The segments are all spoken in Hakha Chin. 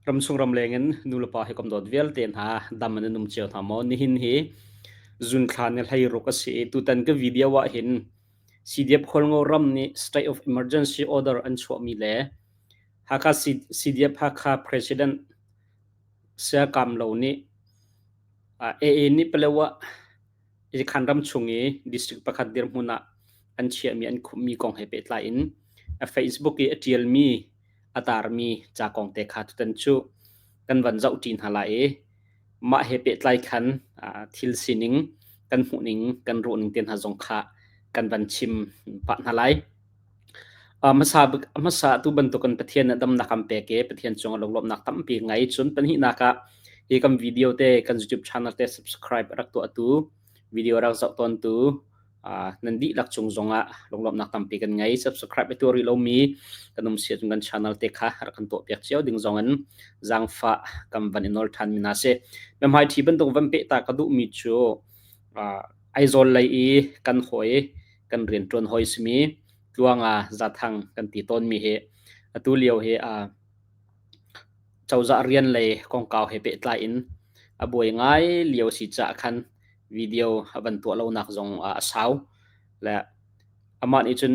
Ramchung ramleng in nulepa hi kom dawt vialte hna dam an um cio hna maw? Nihin hi zunthla ni 16 a si i tutan ka video ah hin CDF Khualngo ram nih state of emergency order an chuahmi le Hakha CDF Hakha President Saya Kam Lo nih AA nih Palawa Khan ram chung i district pakhat dirhmun ah an chiahmi an khumhmi kong he pehtlai in a Facebook i a ṭialmi a taarmi ca kong te kha tutan cu kan van zohṭi hna lai i mah he pehtlai khan thil sining kan hmuhning kan ruahning te hna zong kha kan van chim pah hna lai. Hmasa hmasa tu bantukin Pathian nih damnak kan pek i Pathian cungah lunglawmhnak tampi ngei. Cun pahnihnak ah hi kan video te kan YouTube channel te subscribe rak tuahtu video rak zoh tawntu nan dihlak cung zongah lunglawmhnak tampi kan ngei. Subscribe a tuah rih lomi kan um si ahcun kan channel te kha rak kan tuahpiak cio ding zong in zaangfah kan van i nawl ṭhan mi hna si. Biahmaiṭhi bantuk van peh ta ka duhmi cu Aizawl lei i kan hawi kan rianṭuan hawi simi Tluanga Zathang kan ti tawnmi hi atu lio hi cozah rian lei kongkau he pehtlai in a buai ngai lio si caah khan video a van tuah lonak zong a sau le amah nih cun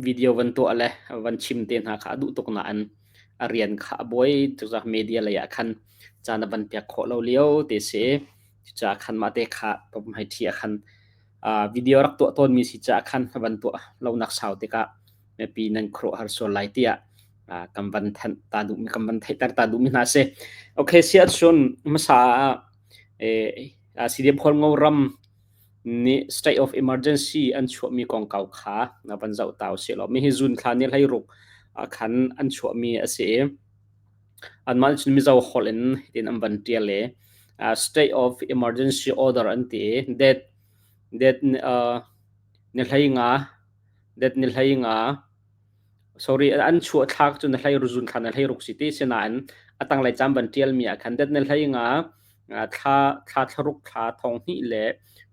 video van tuah le van chim te hna kha a duh tuk nain a rian kha a buai tuk media lei ah khan caan a van pek khawh lo lio te si. Cucaah khan mah te kha hmai ṭhi ah khan video rak tuah tawnmi si caah khan van tuah lonak sau tikah mipi nan khuaruahhar sual lai tiah kan van thanh ta duhmi kan van theihter ta duhmi hna si. Okay, si ahcun hmasa ah CDF Khualngo ram nih state of emergency an chuahmi kongkau kha na van zoh ta usih law mi hi June thla ni 16 khan an chuahmi a si i anmah nih cun Mizo holh in hitin an van ṭial i state of emergency order an ti i date date ni 15 date ni 15 sorry an chuah thlak cu na hlei ruzun thla na hlei ruk si ti sinain a tanglei caan van ṭialmi ah khan date ni 15 thla thla thlaruk thla thong hnih le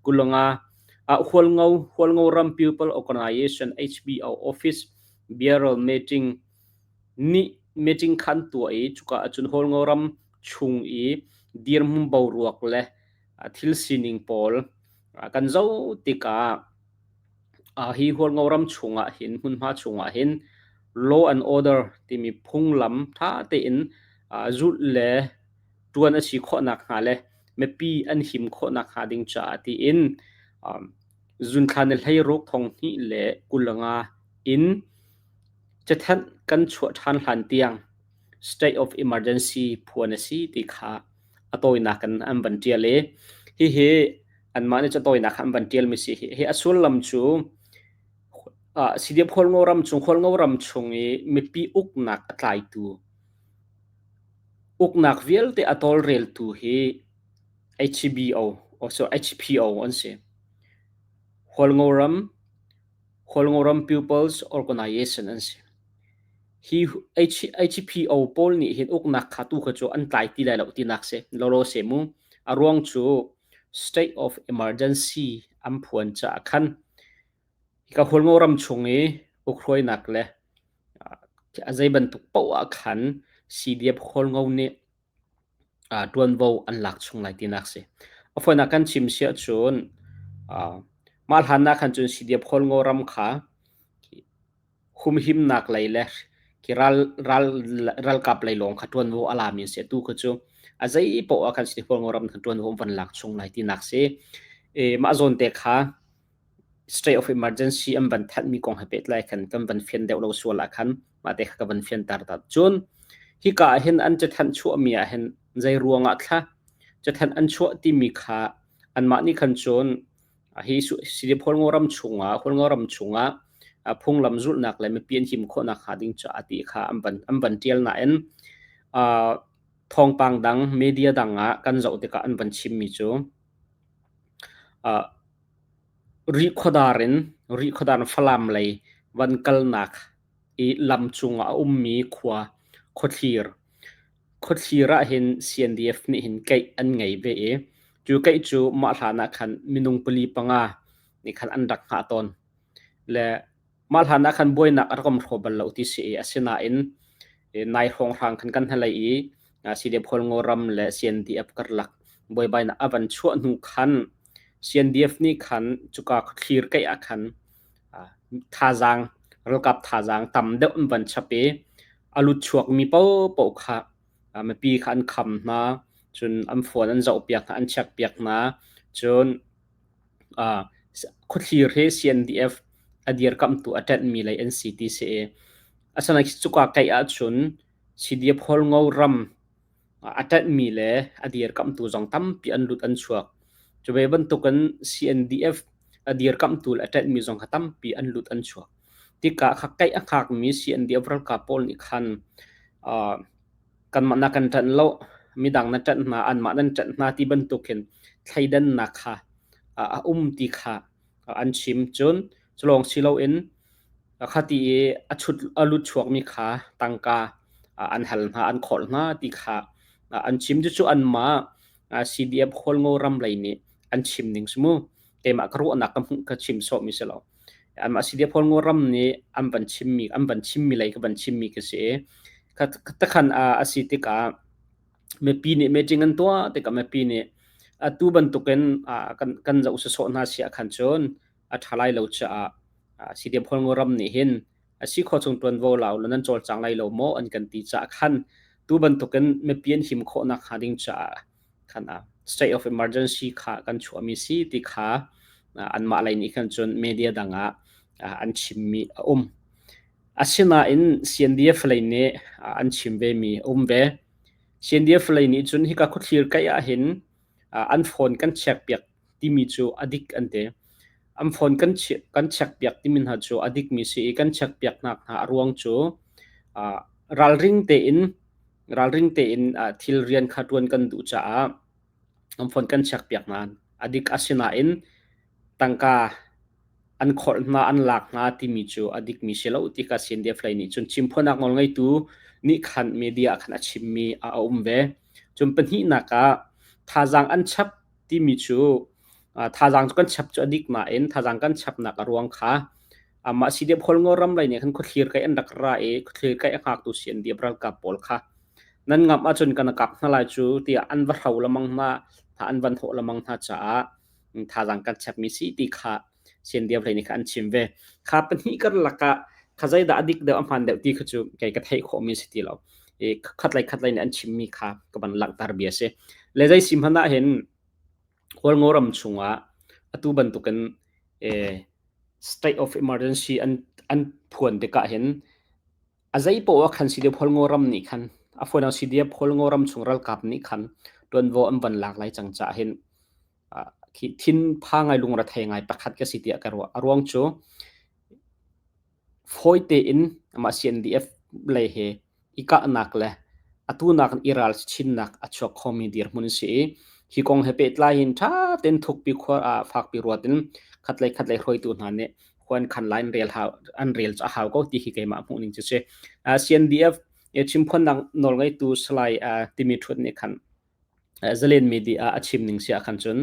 kulanga Hualngo Hualngo ram People Organization HBO office Bureau meeting nih meeting khan tuah i cuka ahcun Hualngo ram chung i dirhmun boruak le thil sining pawl kan zoh tikah hi Hualngo ram chungah hin hmunhma chungah hin law and order timi phunglam ṭha tein zulh le ṭuan a si khawh nakhnga le mipi an him khawh nakhnga ding caah tiin zunthla ni 16 2025 in cathanh kan chuah ṭhan hlan tiang state of emergency phuan a si ti kha a tawinak in an van ṭial i hihi anmah nih catawinak kha an van ṭialmi si hi a sullam cu CDF Khualngo ram chung Khualngo ram chung i mipi uknak a tlaitu uknak vialte a tawlreltu hi HBO also HPO an si. Khualngo ram Khualngo ram People's Organization an si. Hi HPO pawl nih hin uknak kha tu kha cu an tlai ti lai lo tinak si. Lawlaw se mu. A ruang cu state of emergency an phuan caah khan hika Hualngo ram chung i ukhruainak le a zei bantuk paoh ah khan CDF Hualngo nih ṭuanvo an lak chung lai tinak si. A fawinak kan chim si ahcun mah hlan ah khan cun CDF Hualngo ram kha humhimnak lei le khi ral ral ralkap lei lawng kha ṭuanvo a lami an si. Atu kha cu a zei paoh ah khan Hualngo ram khan ṭuanvo an van lak chung lai tinak si. E, mah zawn te kha state of emergency an van thanhmi kong he pehtlai khan kan van fian deuh lo sual ah khan mah te kha ka van fianter ta. Cun hika ah hin an cathanh chuahmi ah hin zei ruangah thla cathanh an chuah timi kha anmah nih khan cun Hi Silip Hualngo ram chungah Hualngo ram chungah phunglam zulhnak le mipi an him khawhnak hnga ding caah ti kha an van an van ṭial nain thawngpang dang media dang ah kan zoh tikah an van chimmi cu Rihkhawdar in Rihkhawdar in Falam lei van kalnak i lam cungah a ummi khua Khuathlir Khuathlir ah hin CNDF nih hin keih an ngei ve i cu keih cu mah hlan ah khan minung pali panga nih khan an rak hngah tawn. Le mah hlan ah khan buainak a rak um hraw bal lo ti si i asinain nai hrawnghrang khan kan hnalei i CDF Hualngo ram le CNDF karlak buaibainak a van chuah hnu khan CNDF nih khan cuka thlir keih ah khan thazaang ralkap thazaang tam deuh an van chap i a lut chuakmi paohpaoh kha mipi kha an kham hna. Cun an phone an zohpiak hna, an checkpiak hna. Cun khuathlir hi CNDF a dirkamhtu a ṭanhmi lei an si ti si i asinain cuka keih ahcun CDF Hualngo ram a ṭanhmi le a dirkamhtu zong tampi an lut an chuak. Cu ve bantukin CNDF a dirkamhtu le a ṭanhmi zong kha tampi an lut an chuak. Tikah kha keih a hngakmi CNDF ralkap pawl nih khan kanmah na kan ṭanh lo, midang na ṭanh hna, anmah nan ṭanh hna ti bantukin thleidannak kha a um ti kha an chim. Cun culawng si loin khati i a chut a lut chuakmi kha tangka an hal hna, an khawlh hna ti kha an chim. Cucu anmah CDF Hualngo ram lei nih an chim ning si mu. Keimah ka ruahnak ka hmuh ka chim sawhmi si lo. Anmah CDF Hualngo ram nih an van chimmi an van chimmi lei ka van chimmi ka si i takhan a si tikah mipi nih meeting an tuah tikah mipi nih atu bantukin kan kan zoh sawsawh hna si ahkhan cun a ṭha lai lo caah CDF Hualngo ram nih hin a si khawh chung ṭuanvo la ulaw nan cawlcang lai lo maw an kan ti caah khan tu bantukin mipi an him khawh nakhnga ding caah khan state of emergency kha kan chuahmi si ti kha anmah lei nih khan cun media dang ah an chimmi a um. Asinain CNDF lei nih an chim vemi a um ve. CNDF lei nih cun hika khuathlir kaih ahhin an phone kan check piak timi cu a dik an ti. An phone kan check piak timi hna cu a dikmi si i kan check piaknak hna a ruang cu ralring tein ralring tein thil rian kha ṭuan kan duh caah an phone kan check piak hna. A dik asinain tangka an kholh hna, an lak hna timi cu a dikmi si lo ti kha CNDF lei nih cun chimphuanak nawlngeitu nih khan media ah khan a chimmi a um ve. Cun pahnihnak ah thazaang an chap timi cu thazaang cu kan chap cu a dik nain thazaang kan chapnak a ruang kha amah CDF Hualngo ram lei nih khan khuathlir kai an rak ra i khuathlir kai a hngaktu CNDF ralkap pawl kha nan ngamh ahcun kan kap hna lai cu tiah an va hro lamang hna an van hawh lamang hna caah thazaang kan chapmi si ti kha CNDF lei nih kha an chim ve. Kha pahnih karlak ah kha zeidah a dik deuh a hmaan deuh ti kha cu kei ka theih khawhmi si ti lo. I khatlei khatlei nih an chimmi kha ka van langhter bia si. Le zei si hmanh ah hin Hualngo ram chungah atu bantukin state of emergency an phuan tikah hin a zei poah ah khan CDF Hualngo ram nih khan a fawinak CDF Hualngo ram chung ralkap nih khan ṭuanvo an van lak lai cang caah hin khi thinphang ngai lungrethei ngai pakhat ka si tiah ka ruah. A ruang cu fawi tein amah CNDF lei he i kahnak le atu nakin i ral chinnak a chuak khomi dirhmun a si i hi kong he pehtlai in ṭha tein thukpi khua ah fakpi ruat in khatlei khatlei hruaitu hna nih khua an khan lai an rel cu a hau ko ti hi keimah hmuh ning cu si. CNDF chimphuannak nawlngeitu Salai timi ṭhut nih khan Zalen media ah a chim ning si ahkhan cun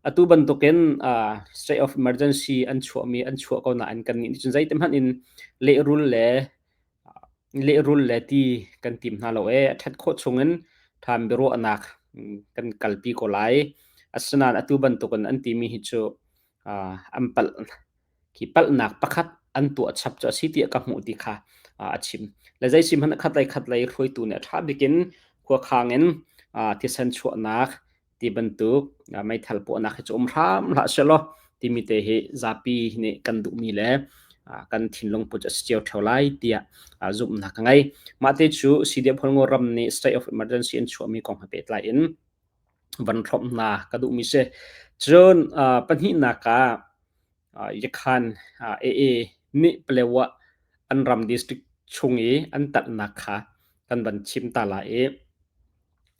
atu bantukin state of emergency an chuahmi an chuah ko nain kannih nih cun zeiti hmanh in lehrul le lehrul le ti kan tim hna lo ee. A ṭhat khawh chungin ṭhan biaruahnak kan kalpi ko lai. Asinain atu bantukin an timi hi cu an palh khi palhnak pakhat an tuah chap cu a si tiah ka hmuh ti kha a chim. Le zei si hmanh khatlei khatlei hruaitu nih a ṭha bik in khuakhang in thisen chuahnak ti bantuk meithal puahnak hi cu um hram hlah sehlaw timi te hi zapi nih kan duhmi le kan thinlung put a si cio ṭheo lai tiah zumhnak ka ngei. Mah te cu CDF Hualngo ram nih state of emergency an chuahmi kong he pehtlai in van hrawmh hna ka duhmi si. Cun pahnihnak ah Yakhan AA nih Palewa an ram district chung i an talhnak kha kan van chim ta lai i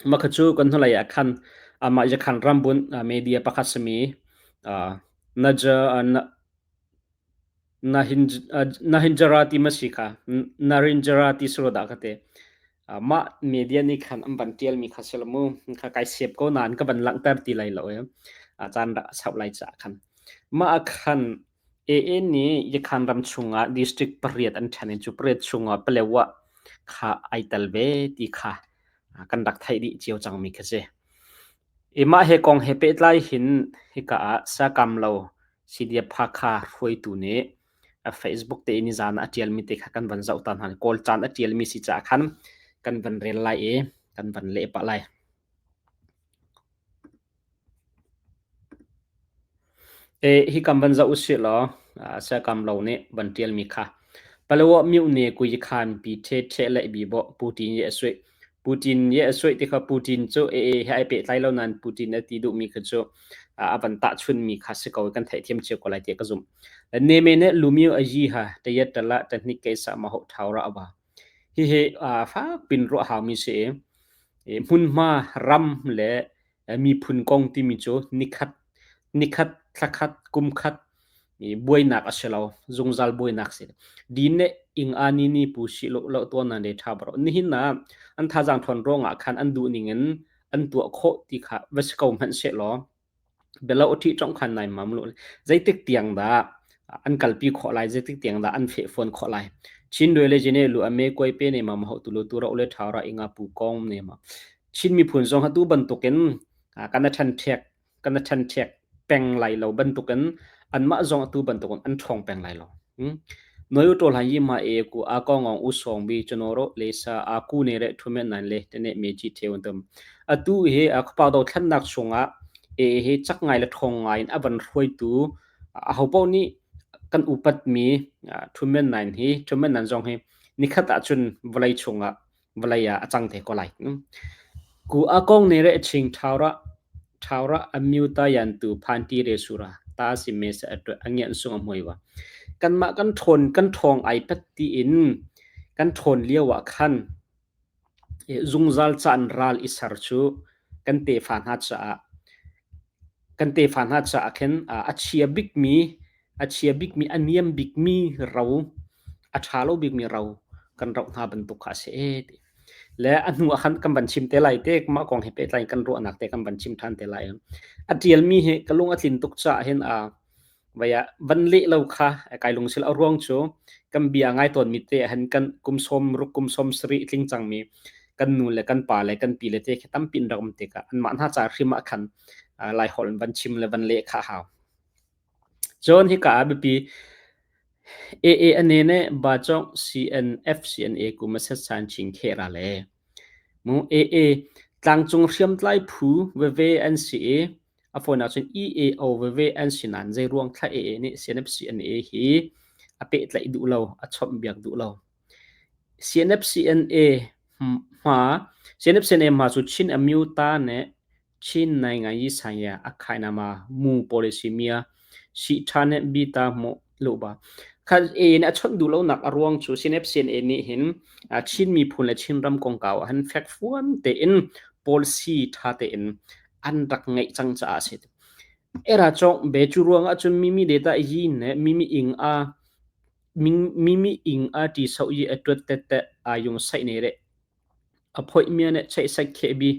mah kha cu kan hnulei ah khan amah Yakhan rambunh media pakhat simi Naja Nahinjara ti ma si kha Narinjara ti suro dah ka ti. Mah media nih khan an van ṭialmi kha si lo mu. Kha kai sep ko nain ka van langhter ti lai lo i caan rak a sauh lai caah khan. Mah ah khan AA nih Yakhan ram chungah district pariat an ṭhen i cu pariat chungah Palewa kha ai tel ve ti kha. Kan rak theih dih cio cangmi khi si. I mah he kong he pehtlai hin hika ah sakam lo CDF Hakha hruaitu nih a Facebook te in nizaan ah a ṭialmi te kha kan van zoh ta hna. Kawl caan a ṭialmi si caah khan kan van rel lai i kan van leh pah lai. Hi kam van zoh usih law siakam lo nih van ṭialmi kha Palawa myone kui khan pi ṭhe ṭhe le bi bo Putin ye a suih. Putin ye a suih ti kha Putin cu e e he ai pehtlai lo nain Putin a ti duhmi kha cu a van tahchunmi kha si ko kan theihthiam cio ko lai tiah ka zumh. Neme ne lumio a yi ha tayat tala tahnik keisa ma ho thaura awa. Hihi fak pin ruah haumi si i hmunhma ram le miphun kong timi cu nikhat nikhat thlakhat kumkhat buainak a si lo zungzal buainak si din le ing a ni ni pu si lo lo tuan nan le tha baro nihin na an thazang thon ruang ah khan an duh ning in an tuah khawh ti kha va si ko hmanh se law Bialo a ṭih ṭong khan nai mam lu. Zeitik tiang dah an kalpi khawh lai, zeitik tiang dah an feh fawn khawh lai. Chin rue le jine lu ame koi pe ne ma ma ho tulu tu ro le thau ra inga pu kong ne ma. Chin miphun zong hatu bantukin kan a ṭhen ṭhek kan a ṭhen ṭhek peng lai lo bantukin anmah zong atu bantukin an ṭhawng peng lai lo. Noi u ṭol han yi ma e ku a kong ong u song bi chonoro le sa a ku ne re thumen nan le tene me ji theun tum. Atu hi khuapa dothlennak chungah AA hi cak ngai le ṭhawng ngai in a van hruaitu ahopaoh nih kan upatmi Tun Myint Naing hi Tun Myint Naing zong hi nikhat ahcun vawlei chungah vawlei ah a cang te ko lai. Ku a kong ne re ching ṭhaura ṭhaura a myu ta yan tu phan ti re sura ta si me sa a ngian sung a hmui wa. Kanmah kan ṭhawn kan ṭhawng ai pat tiin kan ṭhawn lio ah khan Zungzal caan ral i ser cu kan tefa hna caah kan tefa hna caah khin a chia bikmi a chia bikmi a niam bikmi ro a ṭha lo bikmi ro kan roh hna bantuk kha a si ee ti. Le a hnu ah khan kan van chim te lai te mah kong he pehtlai in kan ruahnak te kan van chim ṭhan te lai. A ṭialmi hi ka lung a tlin tuk caah hin Vai ah van leh lo kha kai lungsil. A ruang cu kan bia ngai tawnmi te ahhin kan kum 60 kum 70 tling cangmi kan nu le kan pa le kan pi le te khi tampi an rak um tikah anmah hna ca hrim ah khan Laiholh in van chim le van leh kha a hau. Cun hika ah biapi AA ane ne ba cong CNF CNA kum a set san chin khe ra le mu AA tlangcung hriamtlai phu veve an si i A fawinak cun EAO veve an si nain zeiruang thla AA nih CNFCNA hi a pehtlaih duh lo, a chawnhbiak duh lo. CNFCNA hma CNFCNA hma cu Chin Amyota nih Chin Naingayi Sanya a khainama mu policy mia si tha nih bita mu luba. Kha A nih a chawnh duh lonak a ruang cu CNFCNA nih hin Chin miphun le Chin ram kongkau ah hin fekfuan tein policy tha tein an rak ngeih cang caah a si. Era cawk be cu ruang ahcun mimi data yi ne mimi ing a mimi ing a ti so yi a tuat te te a yung sai ne re a phoi mia ne chai sai khe bi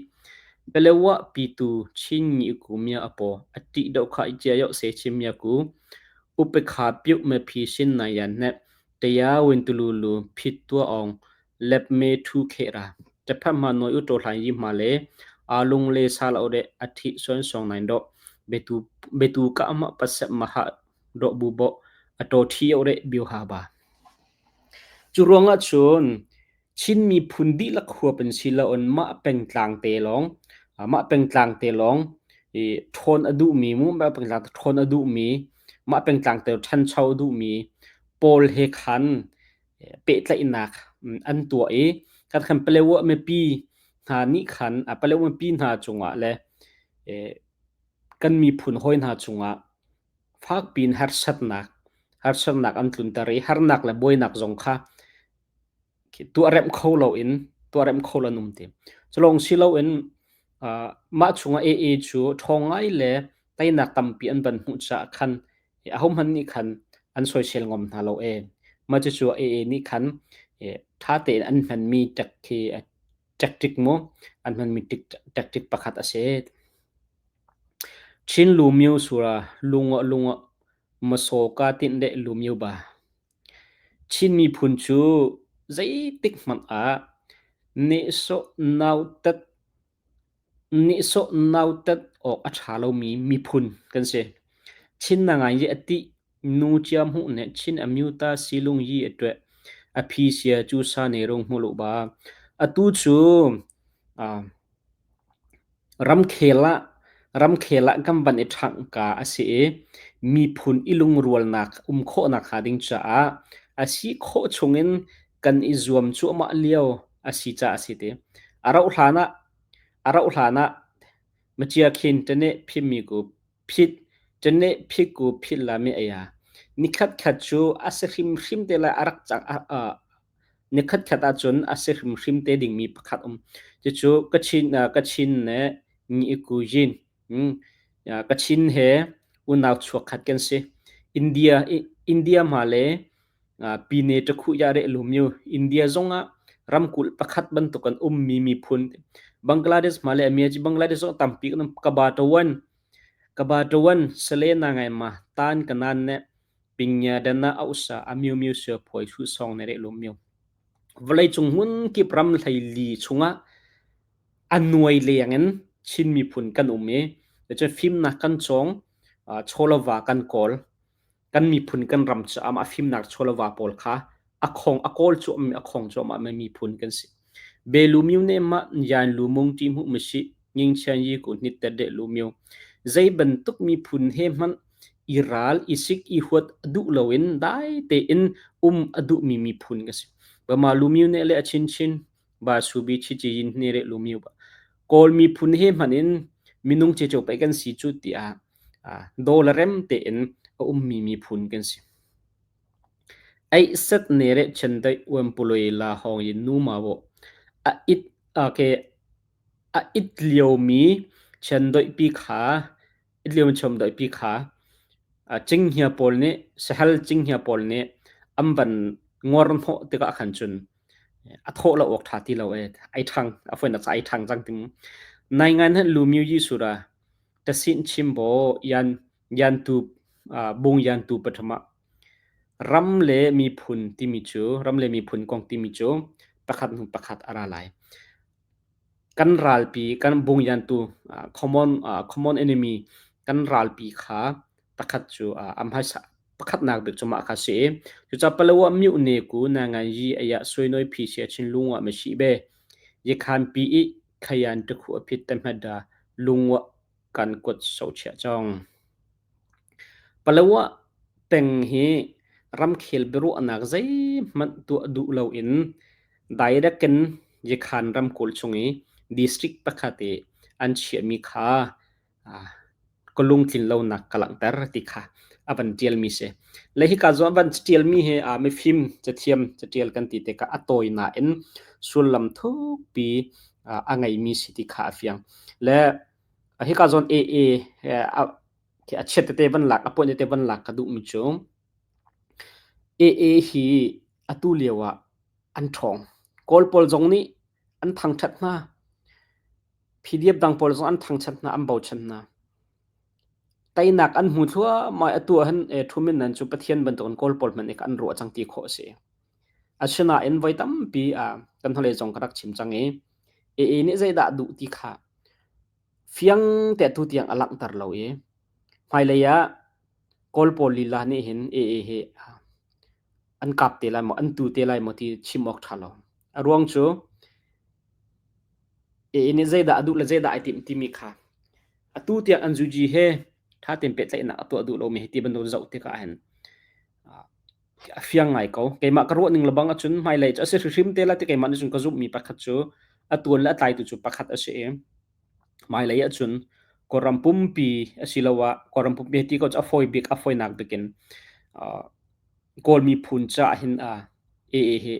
belewa pi tu chin ni ku mia apo a ti do kha chia yo se chim mia ku upekha piu me phi shin na yan ne teya win tulu lu phit tua ong Lep me thu kheh ra. Ṭaphat hma nawi u ṭaw hlan yi hma le aa lung le sa lo de a thi suan song nain do betu betu ka ma pasep ma ha do bu bo a ṭaw thi o re biu ha ba. Cu ruangah cun Chin miphun dihlak huap in si loin mah pengtlang te lawng mah pengtlang te lawng i ṭhawn a duhmi mu mah pengtlang te ṭhawn a duhmi mah pengtlang te ṭhancho a duhmi pawl he khan pehtlaihnak an tuah i kan khan Palewa mipi hna nih khan Palewa mipi hna cungah le kan miphun hawi hna cungah fakpi in harsatnak harsatnak an tlunter i harnak le buainak zong kha tuahremh kho loin tuahremh kho lo an um ti. Culawng si loin mah chungah AA cu ṭhawng ngai le teinak tampi an van hmuh caah khan ahohmanh nih khan an soisel ngam hna lo ee. Mah cucu AA nih khan ṭha tein an hmanmi tactic mu an hmanmi tactic pakhat a si. Chin Lumyo sura lunga lunga masaw ka tinh le lumyo ba. Chin miphun cu zeitik hmanh ah. Nehsawh nautat nehsawh nautat awk a ṭha lomi miphun kan si. Chin na ngai i a tih nu cia hmuh nih Chin amyota silung yi a tuah. A phi sia cu sa ne rung hmu lu ba. Atu cu ramkhel ah ramkhel ah kan van i ṭhangh ka a si i miphun i lungrualnak um khawhnak hnga ding caah a si khawh chungin kan i zuam cuahmah lio a si caah a si ti. A rauh hlan ah a rauh hlan ah Macia khin ṭaneh phimmi ku phit ṭaneh phit ku phit la mi aya. Nikhat khat cu a si hrimhrim te lai a rak cang nikhat khat ahcun a si hrimhrim te dingmi pakhat um. Cucu Kachin Kachin le Ngi ku yin Kachin he unau chuak khat kan si. India India ma le Pine ṭakhu ya re lumyu India zongah ramkulh pakhat bantuk an ummi miphun Bangladesh ma le Amia Bangladesh zong tampi kan um Kabatawan Kabatawan Selena ngai ma tan kanan ne Pingya dana ausa amyu myu sia phoi thu song ne re lumyu Vawlei cung hmun kip ram hleili chungah a nuai leng in Chin miphun kan um i cun fimnak kan cawng chawlava kan kawl kan miphun kan ram caah mah fimnak chawlava pawl kha a khong a kawl cuahmi a khong cuahmah mi miphun kan si. Belu miu ne ma yan lu mung ti hmu masi nging chian yi ku hnit ter de lu miu zei bantuk miphun he hmanh i ral i sik i huat a duh loin dai tein um a duhmi miphun ka si. Bama lu miu ne le a chin chin ba subi chi chi yin hne re lu miu ba Kawl miphun he hmanh in minung ce pe kan si cu tiah daw le rem tein a ummi miphun kan si. Eih set ne re chendaih uampului la hawng in nu ma wo a it ke a it liomi chendoih pi kha it liomi chomdoih pi kha cinghngia pawl nih sahal cinghngia pawl nih an van ngor hnawh tikah khan cun a thawh lo awk ṭha ti lo e ai ṭhang a foinak ca ai ṭhang cang ting nai ngan han lu miu yi sura tasin chimbo yan yantu bung yantu pathama ram le miphun timi cu ram le miphun kong timi cu pakhat hnu pakhat a ra lai kan ralpi kan bung yantu common common enemy kan ralpi kha pakhat cu a hmaisa pakhatnak bik cu mah kha si i cucaah Palawa myu ne ku na ngan yi aya suinoi phi sia chin lungwa ma shi be yekhan pi i khayan tukhu a phit te hmada lungwa kan kut so chia chong Palawa peng hi ramkhel biaruahnak zeihmanh tuah duh loin direct in Yekhan ramkulh chung i district pakhat i an chiahmi kha ka lungtlin lonak ka langhter ti kha a van ṭialmi si. Le hika zawn van ṭialmi hi mifim cathiam caṭial kan ti tikah a tawi nain sullam thukpi a ngeimi si ti kha a fiang. Le hika zawn AA a chiat tete van lak a puan tete van lak ka duhmi cu AA hi atu lio ah an ṭhawng. Kawl pawl zong nih an thangṭhat hna. PDF dang pawl zong an thangṭhat hna, an bochan hna. Teinak an hmu thluahmah i atu ahhin Thumin nan cu Pathian bantukin Kawl pawl hmanh nih an ruah cang ti khawh a si. Asinain voi tampi kan hnulei zong ka rak chim cang i AA nih zeidah a duh ti kha fiang te atu tiang a langhter lo i hmailei ah Kawl pawl lila nih hin AA hi an kap te lai maw, an tu te lai maw ti chim awk ṭha lo. A ruang cu AA nih zeidah a duh le zeidah ai timh timi kha atu tiang an zuji he ṭha tein pehtlaihnak a tuah duh lomi hi ti bantuk zoh tikah hin a fiang ngai ko. Keimah ka ruah ning lebang ahcun hmailei cu a si hrimhrim te lai ti keimah nih cun ka zumhmi pakhat cu a tuan le a tlaitu cu pakhat a si i hmailei ahcun Kawlram pumpi asiloah Kawlram pumpi ti ko cu a fawi bik a fawinak bik in Kawl miphun caah hin AA hi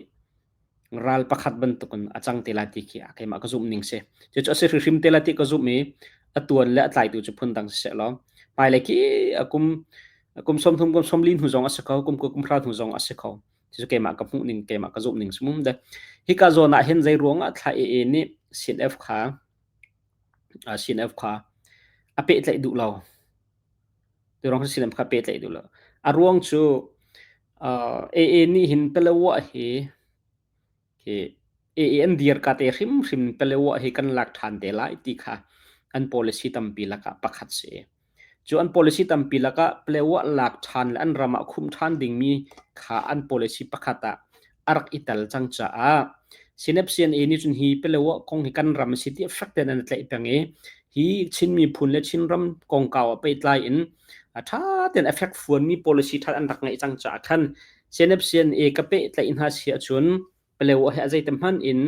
ral pakhat bantukin a cang te lai ti khi keimah ka zumh ning si. Cucu a si hrimhrim te lai ti ka zumh i a tuan le a tlaitu cu phundang siseh law hmailei khi a kum kum 30 kum 40 hnu zong a si kho kum kum hra hnu zong a si kho. Cucu keimah ka hmuh ning keimah ka zumh ning si mu. Hika zawn ah hin zei ruangah thla AA nih CNF kha CNF kha a pehtlaih duh lo. Turuang CNF kha pehtlaih duh lo. A ruang cu AA nih hin Palawa hi hi. AA an dir ka te hrimhrim Palewa hi kan lak ṭhan te lai ti kha an policy tampi lakah pakhat si. Cu an policy tampi lakah Palewa lak ṭhan le an ram ah khumh ṭhan dingmi kha an policy pakhat ah a rak i tel cang caah Sinep CNA nih cun hi Palewa kong hi kan ram a si tiah fek tein an tlaih peng i hi Chin miphun le Chinram kongkau ah pehtlai in a ṭha tein a fekfuanmi policy ṭha an rak ngeih cang caah khan CNF CNA ka pehtlaih hna si ahcun Palewa hi a zeite hmanh in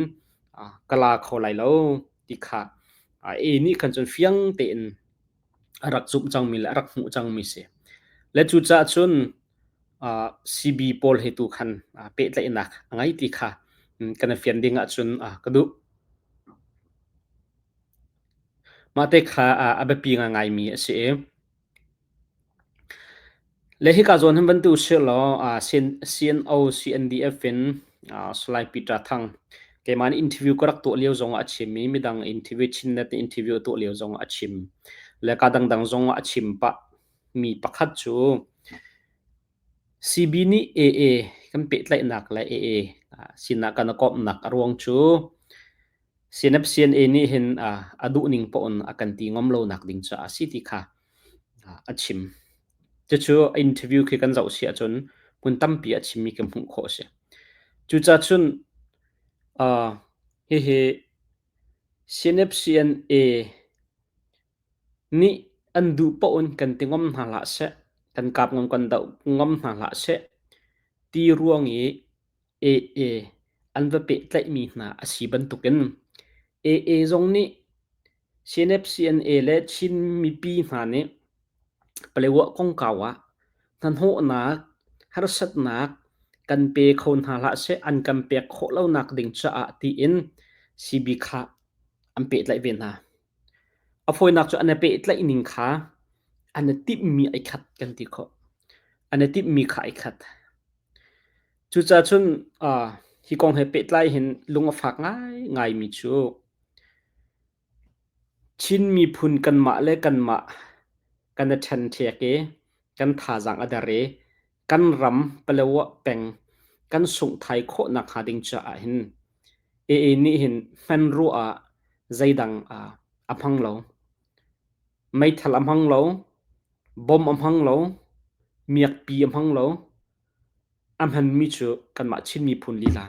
ka la kho lai lo ti kha A nih khan cun fiang tein a rak zumh cangmi le a rak hmuh cangmi si. Le cucaah cun CB pawl he tu khan pehtlaihnak a ngei ti kha kan i fian ding ahcun ka duh. Mah te kha a biapi ngaingaimi a si i Le hika zawn hin van tu usih law CNO CNDF in Salai Peter Thang keimah nih interview ka rak tuah lio zongah a chim i midang interview Chinnet nih interview a tuah lio zongah a chim le ka dangdang zongah a chim pah mi pakhat cu CB nih AA kan pehtlaihnak le AA sinah kan i komhnak a ruang cu CNF CNA nih hin a duhning paoh in a kan ti ngam lonak ding caah a si ti kha a chim. Cucu interview khi kan zoh si ahcun hmun tampi a chimmi kan hmuh khawh a si. Cucaah cun hihi CNF CNA nih an duh paoh in kan ti ngam hna hlah seh, kan kap ngam kan doh ngam hna hlah seh ti ruang i AA an va pehtlaihmi hna a si bantukin AA zong nih CNF-CNA le Chin mipi hna nih Paletwa kongkau ah hnahnawhnak, harsatnak kan pe kho hna hlah seh, an kan pek khawh lonak ding caah tiin CB kha an pehtlaih ve hna. A fawinak cu an i pehtlaih ning kha an i timhmi ai khat kan ti khawh. An i timhmi kha ai khat. Cucaah cun hi kong he pehtlai hin lung a fak ngaingaimi cu Chin miphun kanmah le kanmah kan i ṭhenṭhek i kan thazaang a der i kan ram Palawa peng kan sungh thai khawh nakhnga ding caah hin AA nih hin hmanrua ah zeidang a hmang lo. Meithal a hmang lo, bom a hmang lo, miakpi a hmang lo. A hmanmi cu kanmah Chin miphun lila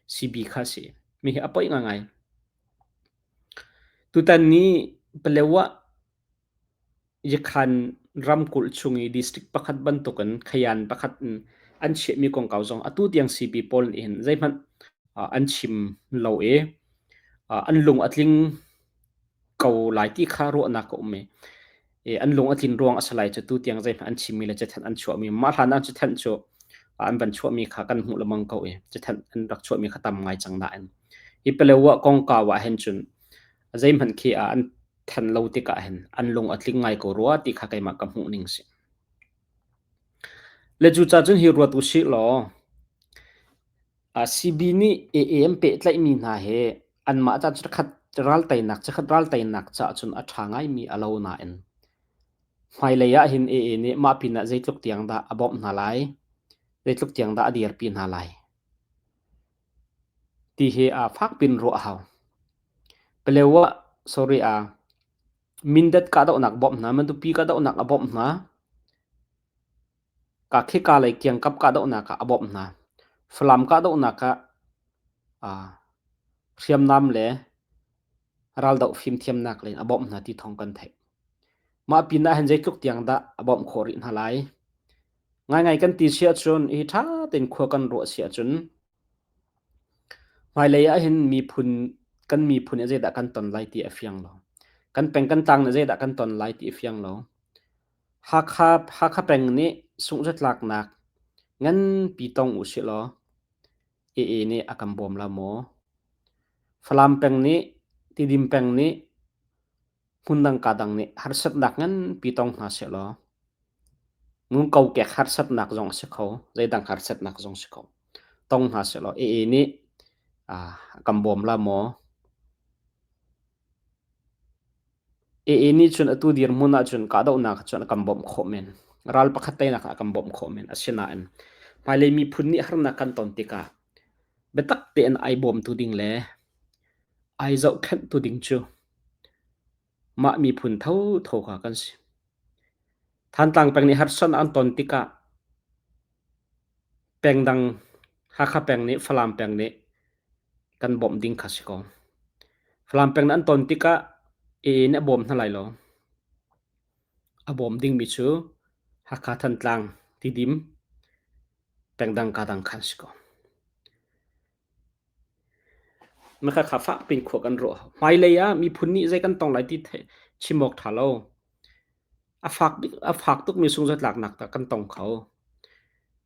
CB kha a si. Mi hi a poih ngaingai. Tutan ni Palewa Yakhan ramkulh chung i district pakhat bantukin khayan pakhat in an chiahmi kongkau zong atu tiang CB pawl nih hin zeihmanh an chim lo i an lung a tling ko lai ti kha ruahnak a um i an lung a tlin ruang a si lai cu tu tiang zeihmanh an chimmi le cathanh an chuahmi mah hlan ah cathanh cu an van chuahmi kha kan hmuh lengmang ko i cathanh an rak chuahmi kha tam ngai cang nain hi Palewa kongkau ah hin cun zeihmanh khi ah an than lo tikah hin an lung a tling ngai ko rua ti kha keimah ka hmuh ning si. Le cucaah cun hi ruat usih law CB nih AA an pehtlaihmi hna hi anmah ca cakhat ral teinak cakhat ral teinak caah cun a ṭha ngaimi a lo nain hmailei ah hin AA nih mah pinah zeitluk tiang dah a bawmh hna lai, zeitluk tiang dah a dirpi hna lai ti hi a fak pin ruah a hau. Palewa sorry a Mindat kahdohnak bawmh hna, Matupi kahdohnak a bawmh hna. Ka khika lei kiangkap kahdohnak ah a bawmh hna. Falam kahdohnak ah hriamnam le raldoh fimthiamnak lei in a bawmh hna ti thawng kan theih. Mah pin ah hin zeitluk tiang dah a bawmh khawh rih hna lai? Ngaingai kan ti si ahcun hi ṭha tein khua kan ruah si ahcun hmailei ah hin miphun kan miphun nih zeidah kan ton lai ti a fiang lo. Kan peng kan tlang nih zeidah kan ton lai ti a fiang lo. Hakha, Hakha peng nih sunghzatlaknak nganpi tong usih law AA nih a kan bawm la maw? Falam peng nih, Tidim peng nih, hmundang kadang nih harsatnak nganpi tong hna sehlaw ngun kokek harsatnak zong a si kho, zeidang harsatnak zong si kho. Tong hna sehlaw AA nih a kan bawm la maw? AA nih cun atu dirhmun ahcun kahdohnak cun a kan bawmh khawh men. Ral pakhat teinak ah a kan bawmh khawh men. Asinain hmailei miphun nih harnak kan ton tikah. Biatak tein ai bawmtu ding le ai zohkhenhtu ding cu mah miphun thotho kha kan si. Thantlang peng nih harsatnak an ton tikah peng dang Hakha peng nih Falam peng nih kan bawmh ding kha si ko. Falam peng nih an ton tikah AA nih a bawm hna lai lo. A bawm dingmi cu Hakha Thantlang Tidim pengdang kadang khan si ko. Makhakha fak pin khua kan ruah. Hmailei ah miphun nih zei kan tong lai ti chim awk ṭha lo. A fak a fak tukmi sungzatlaknak tah kan tong kho.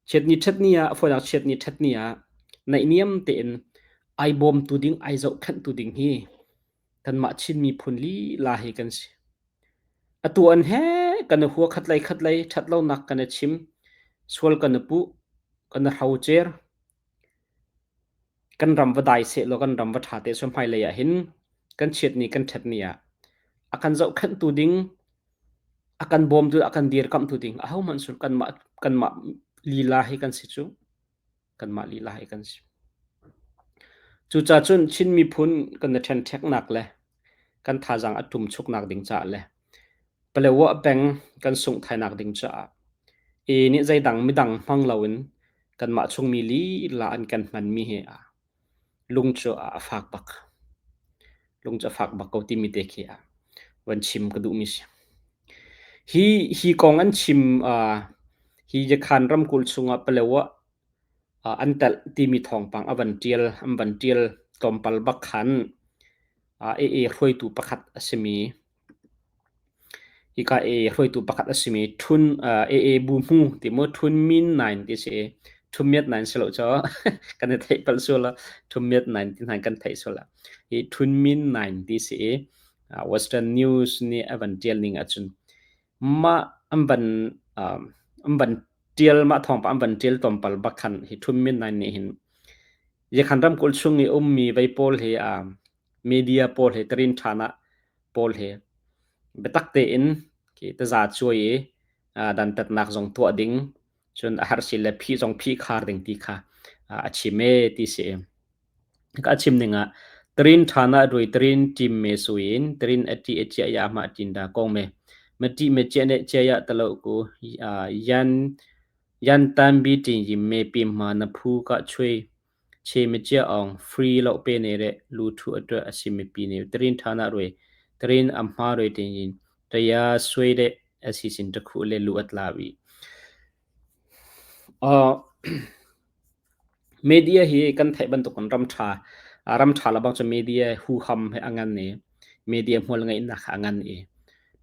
Chiatni ṭhatni ah a fawinak chiatni ṭhatni ah naihniam tein ai bawmtu ding ai zohkhenhtu ding hi kanmah Chin miphun lila hi kan si. Atu an he kan i hua khatlei khatlei ṭhatlonak kan i chim, sual kan i puh, kan i hrocer. Kan ram va dai sehlaw kan ram va ṭha te seh hmailei ah hin kan chiatni kan ṭhatni ah a kan zohkhenhtu ding, a kan bawmtu, a kan dirkamhtu ding ahohmanh sul kanmah kanmah lila hi kan si cu. Kanmah lila hi kan si. Cucaah cun Chin miphun kan i ṭhenṭheknak le kan thazaang a ṭumchuknak ding caah le Palewa peng kan sungh thainak ding caah e nih zeidang midang hmang loin kanmah chungmi lila an kan hmanmi hi lung cu a fak bak. Lung cu a fak bak ko timi te khi van chim ka duhmi si. Hi hi kong an chim hi Yakhan ramkulh chungah Palewa an telh timi thawngpang a van ṭial an van ṭial tlawmpal bak khan AA hruaitu pakhat a simi hika AA hruaitu pakhat a simi Thun AA Bu Hmu ti mu Thun Min Nain ti si Thun Myat Nain si lo caw kan i theih palh sual ah Thun Myat Nain ti hna kan theih sual ah hi Thun Min Nain ti si i Western News nih a van ṭial ning ahcun mah an van an van ṭial mah thawngpang an van ṭial tlawmpal bak khan hi Thun Min Nain nih hin Yakhan ramkulh chung i ummi vei pawl hi media pawl he tarin ṭhan ah pawl he biatak tein khi taza cuai i dantatnak zong tuah ding cun a har si le phih zong phih khar ding ti kha a chim e ti si. Ka chim ning ah tarin ṭhan ah rui tarin ṭim me suin tarin a ṭi a chia ya ma ṭin da kong me ma ṭi me chia ne chia ya talo ku yan yan tan bi ṭin yim me pi ma na phu ka chui Chemicia awng free loh pe ne le luthu a tuah a si mipi nih tarin ṭhan ah rui tarin a hma rui tiin taya sui le a si sin takhu le lu a tla vi. Uh, media hi kan theih bantuk in ram ṭha ram ṭha la bang cu media huham he a ngan i media hmual ngeihnak a ngan i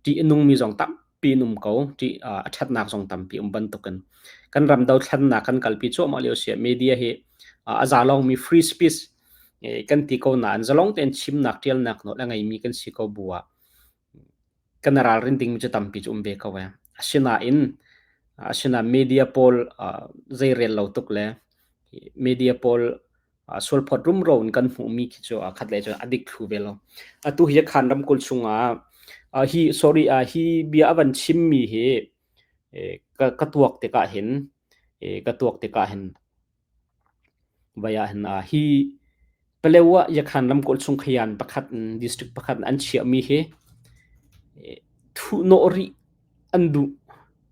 ṭih a nungmi zong tampi an um ko. Ṭih a ṭhatnak zong tampi um bantukin kan ram dothlennak kan kalpi cuahmah lio si ah media hi a zalongmi free speech kan ti ko nain zalong tein chimnak ṭialnak nawl a ngeimi kan si ko bu ah kan ralrin dingmi cu tampi cu um ve ko ee. Asinain asinain media pawl zeirel lo tuk le media pawl sualphawt rumro in kan hmuhmi khi cu khat lei cun a dik thlu ve lo. Atu hi Khan ramkulh chungah hi sorry hi bia a van chimmi hi ka, ka tuak tikah hin ka tuak tikah hin vai ah hin hi Palewa Yakhan ramkulh chung khayan pakhat in district pakhat in an chiahmi hi thuhnawh rih an duh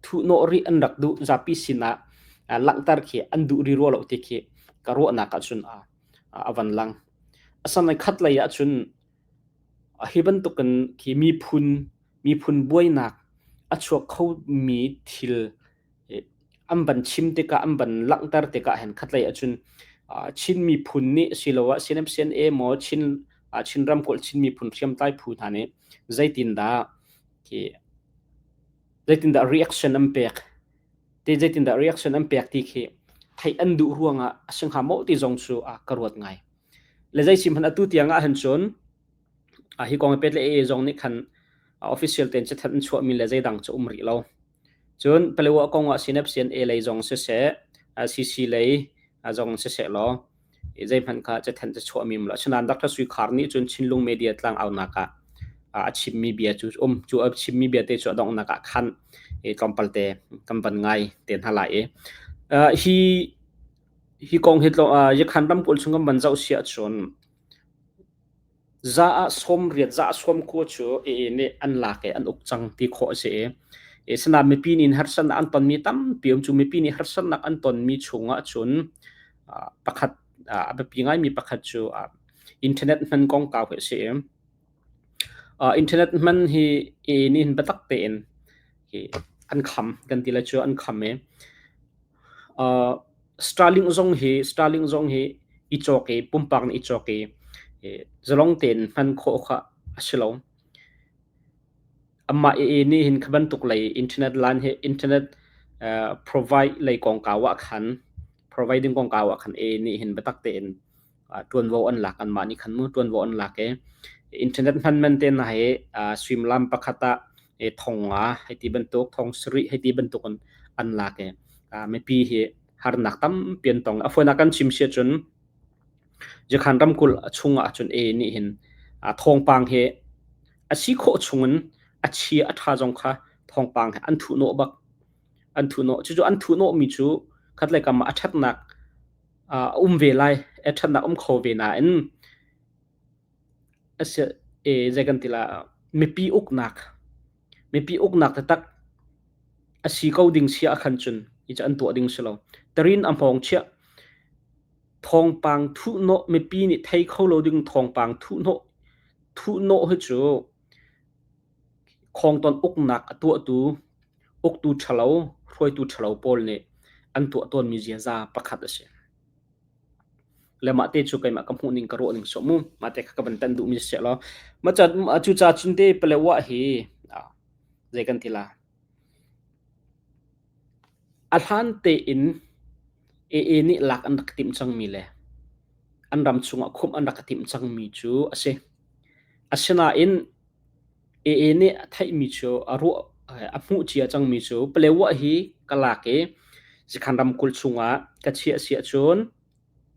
thuhnawh rih an rak duh zapi sinah langhter khi an duh ri rua lo ti khi ka ruahnak ahcun a van lang. Asanain khat lei ahcun hi bantukin khi miphun miphun buainak a chuak khomi thil an van chim tikah an van langhter tikah hin khatlei ahcun Chin miphun nih siloah CNFCNA maw Chin Chin ramkulh Chin miphun hriamtlai phu hna nih zeitindah khi zeitindah reaction an pek te zeitindah reaction an pek ti khi theih an duh ruangah a si hnga maw ti zong cu ka ruat ngai. Le zei sim hmanh atu tiang ah hin cun hi kong pet le AA zong nih khan official tein cathanh an chuahmi le zeidang cu um rih lo. Cun Palewa kong ah CNFCNA lei zong siseh, CC lei zong siseh law zeihmanh kha cathanh cu chuahmi um lo. Asinain Dr. Sui Khar nih cun Chinlung Media tlangaunak ah a chimmi bia cu um. Cu a chimmi bia te cu a donghnak ah khan tlawmpal te kan van ngai te hna lai i hi. Hi kong hi Yakhan ramkulh chung kan van zoh si ahcun za ah 80 za ah 90 cu AA nih an lak i an uk cang ti khawh a si i sinain mipi nih harsatnak an tonmi tampi um cu mipi nih harsatnak an tonmi chungah cun pakhat a biapi ngaimi pakhat cu internet hman kongkau hi a si i internet hman hi AA nih hin biatak tein an kham kan ti lai cu an kham i Starlink zong hi Starlink zong hi i cawk i pumpak nih i cawk i zalong tein hman khawh kha a si lo. Amah AA nih hin kha bantuk lei internet line hi internet provide lei kongkau ah khan providing kongkau ah khan AA nih hin biatak tein ṭuanvo an lak anmah nih khan mu ṭuanvo an lak i internet hman man te hna hi suimilam pakhat ah thong nga hei ti bantuk thong sarih hei ti bantuk in an lak i mipi hi harnak tampi an tong. A fawinak kan chim si ahcun Jakhan ramkulh chung ahcun A nih hin thawngpang hi a si khawh chungin a chia a ṭha zong kha thawngpang hi an thuhnawh bak. An thuhnawh. Cucu an thuhnawhmi cu khatlei kam ah a ṭhatnak a um ve lai, a ṭhatnak um kho ve nain a si zei kan ti la mipi uknak mipi uknak taktak a si ko ding si ahkhan cun hi cu an tuah ding si lo. Tarin a hmawng chiah thawngpang thuhnawh mipi nih thei kho lo ding thawngpang thuhnawh thuhnawh hi cu Khawngton uknak a tuahtu, uktu ṭhalo, hruaitu ṭhalo pawl nih an tuah tawnmi ziaza pakhat a si. Le mah te cu keimah ka hmuhning ka ruahning sawh mu. Mah te kha ka van tan duhmi si law. Mah cuca cun te Palewa hi zei kan ti la. A hlan tein AA nih lak an rak timh cangmi le an ram chungah khumh an rak timh cangmi cu a si. Asinain AA nih a theihmi cu a ruah a hmuh cia cangmi cu Palewa hi ka lak i Zikhan ramkulh chungah ka chiah si ahcun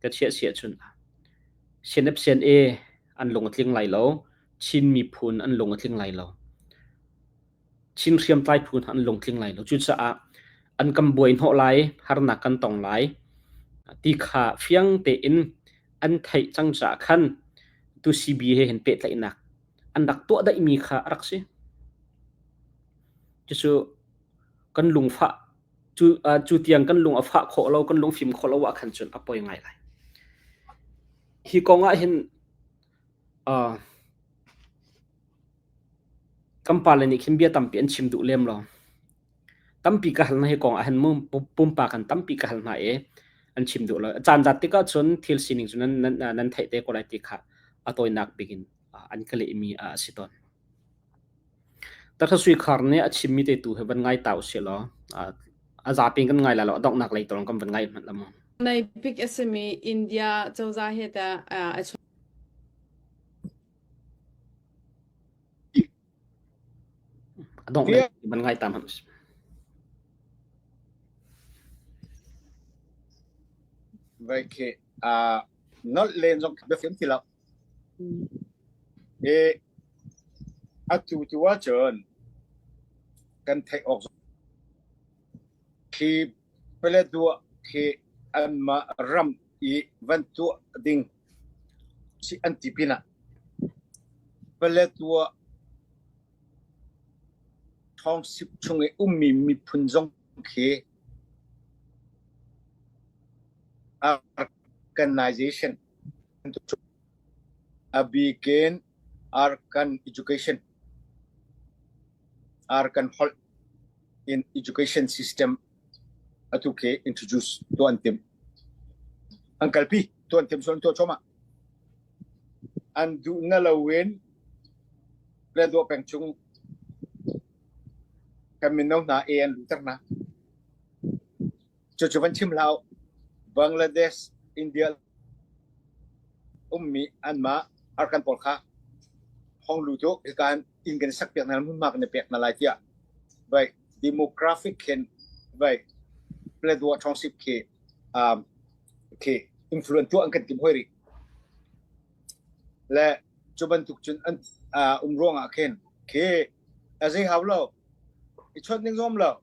ka chiah si ahcun CNF-CNA an lung a tling lai lo, Chin miphun an lung a tling lai lo. Chin hriamtlai phu hna an lungtling lai lo. Cucaah an kan buai hnawh lai, harnak kan tong lai ti kha fiang tein an theih cang caah khan tu CB he hin pehtlaihnak an rak tuah daihmi kha a rak si. Cucu kan lungfah cu, cu tiang kan lung a fah khawh lo, kan lungfim khawh lo ah khan cun a poi ngai lai. Hi kong ah hin uh, Kan pale nih khin bia tampi an chim duh lem lo. Tampi ka hal hna hi kong ah hin mu pumpak in tampi ka hal hna i an chim duh lo. A caan zat tikah cun thil sining cu nan nan nan theih te ko lai ti kha a tawinak bik in an ka lehmi a si tawn. Takha Sui Khar nih a chimmi te tu hi van ngai ta usih law a zapi in kan ngai lai lo a donghnak lei tawng kan van ngai hmanh la mu. Nei bik a simi India cozah he tah a A dongh lei van ngai ta hmanh. Vai khi a nolh len zong biafim ti lo. E atu tu ahcun kan theih awk khi Paletwa khi anmah ram i van tuah ding si an ti pinah Paletwa township chung i ummi miphun zong khi organization a bikin Arakan education Arakan holh in education system atu khi introduce tuah an timh. An kalpi tuah an timh so an tuah cuahmah. An duh na loin Paletwa peng chung kan mino hna A an luhter hna. Cucu van chim hlah u. Bangladesh, India ummi anmah Arakan pawl kha hong lut u hika inn kan sak piak hna hmunhma kan i pek hna lai tiah vai demographic khin vai Paletwa Township khi um, khi influence tuah an kan tim hoi rih le cu bantuk cun an uh, um ruang ah khin khi a zei hau lo i chawt ning zom lo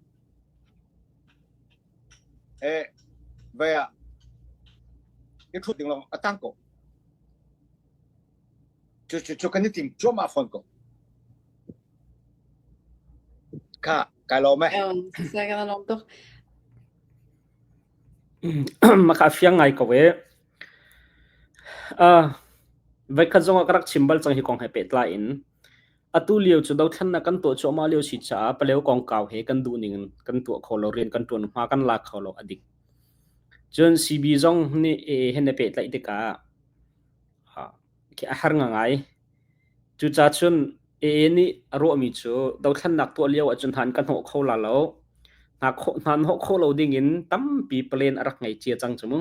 e vai ah. I ṭhut ding lawng a tang ko. Cu cu cu kan i tim cuahmah fawn ko. Kha, kai lawm eh. Saya kan lawm tuk. Maka fiang ngai ko e. Uh, voikhat zong ah ka rak chim bal cang hi kong he pehtlai in. Atu lio cu dothlennak kan tuah cuahmah lio si caah paleo kongkau he kan duh ning in kan tuah kho lo, rian kan ṭuan hma kan la kho lo a dik. Cun CB zong nih AA he na pehtlaih tikah khi a har ngangai. Cucaah cun AA nih a ruahmi cu dothlennak tuah lio ahcun hna an ka hnawh kho la lo. Hna khawh hna hnawh khawh lo dingin tampi plan a rak ngei cia cang cu mu.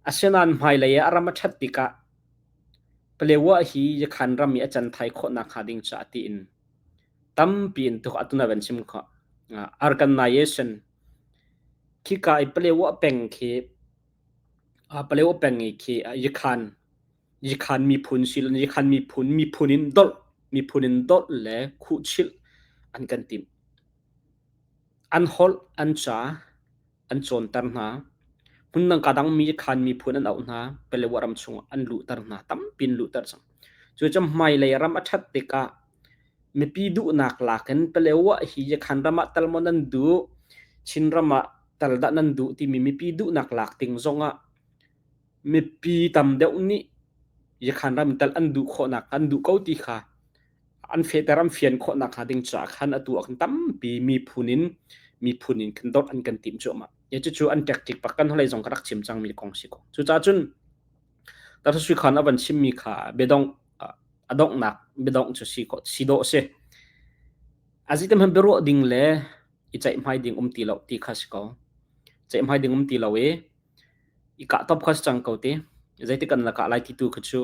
Asinain hmailei ah a ram a ṭhat tikah Palewa hi Yakhan ram i a can thai khawhnak hnga ding caah tiin tampi in tuk atu na van chim khawh. Organization khika i Palewa peng khi Palewa peng i khi Yakhan Yakhan miphun si Yakhan miphun miphun in dolh miphun in dolh le khuhchilh an kan timh. An holh an ca an cawnter hna. Hmundang ka dangmi khan miphun an auh hna. Palewa ram chungah an luhter hna. Tampi an luhter cang. Cucu hmailei ram a ṭhat tikah mipi duhnak lak in Palewa hi Yakhan ram ah tal maw nan duh, Chinram ah tal dah nan duh timi mipi duhnak lak ding zongah mipi tam deuh nih Yakhan ram tal an duh khawhnak an duh ko ti kha an fehter an fian khawh nakhnga ding caah khan atu ah khan tampi miphun in miphun in khan dawt an kan timh cuahmah. Ya cucu an tactic pak kan holei zong ka rak chim cangmi kong si ko. Cucaah cun Dr. Sui Khan a van chimmi kha biadongh a donghnak biadongh cu si ko si dawh si. Azitem han biaruah ding le i ceihmai ding um ti lo ti kha si ko. Ceihmai ding um ti lo i i kah top kha si cang ko ti. Zeitik kan la kah lai ti tu kha cu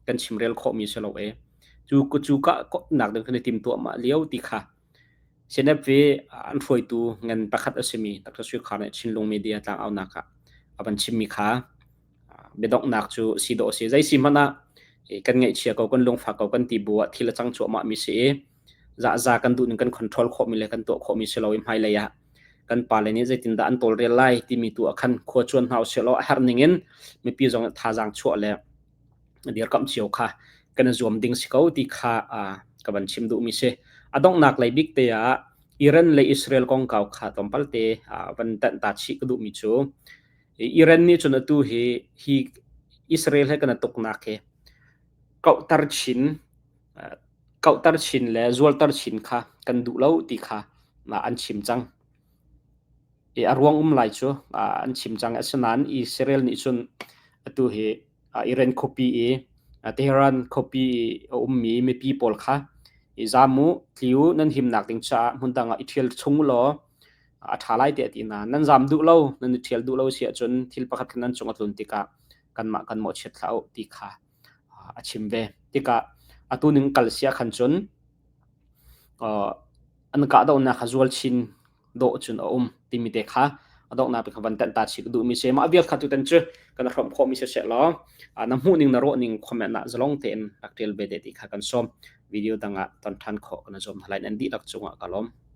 kan chimrel khawhmi si lo e. Cu cu kah nak ding kan i timtuah mah lio ti kha CNF i an hruaitu ngan pakhat a simi Dr. Sui Khar nih Chinlung Media tlangaunak ah a van chimmi kha biadonghnak cu si dawh a si. Zei si hmanh ah kan ngaihchia ko, kan lungfak ko, kan ti bu ah thil a cang cuahmah mi si i zahza kan duh ning kan control khawhmi le kan tuah khawhmi si lo i hmailei ah kan pale nih zeitindah an tawlrel lai timi tu ah khan khua cuan hna usih law a herh ning in mipi zong thazaang chuah le dirkamh cio kha kan i zuam ding si ko ti kha ka van chim duhmi si. A donghnak lei bik te ah Iran le Israel kongkau kha tlawmpal te van tanh ta chih ka duhmi cu Iran nih cun atu hi hi Israel he kan i tuknak hi kauhter chin kauhter chin le zualter chin kha kan duh lo ti kha an chim cang. I a ruang um lai cu an chim cang. Asinain Israel nih cun atu hi Iran khuapi i Tehran khuapi i a ummi mipi pawl kha i zaam u, tli u, nan himnak ding caah hmundang ah i ṭhial chung u law a ṭha lai tiah a ti hna. Nan zaam duh lo, nan i ṭhial duh lo si ahcun thil pakhat kha nan cung a tlun tikah kanmah kan mawhchiat hlah u ti kha a chim ve. Tikah atu ning kal si ah khan cun an kahdohnak kha zual chin dawh cun a um timi te kha a donghnak bik van tenh ta chih ka duhmi si. Mah vial kha tutan cu kan hrawmh khawhmi si seh law na hmuh ning na ruah ning comment ah zalong tein rak ṭial ve te ti kha kan sawm. Video dang ah ton ṭhan khawh kan zuam hna lai. Nan dihlak cungah ka lawm.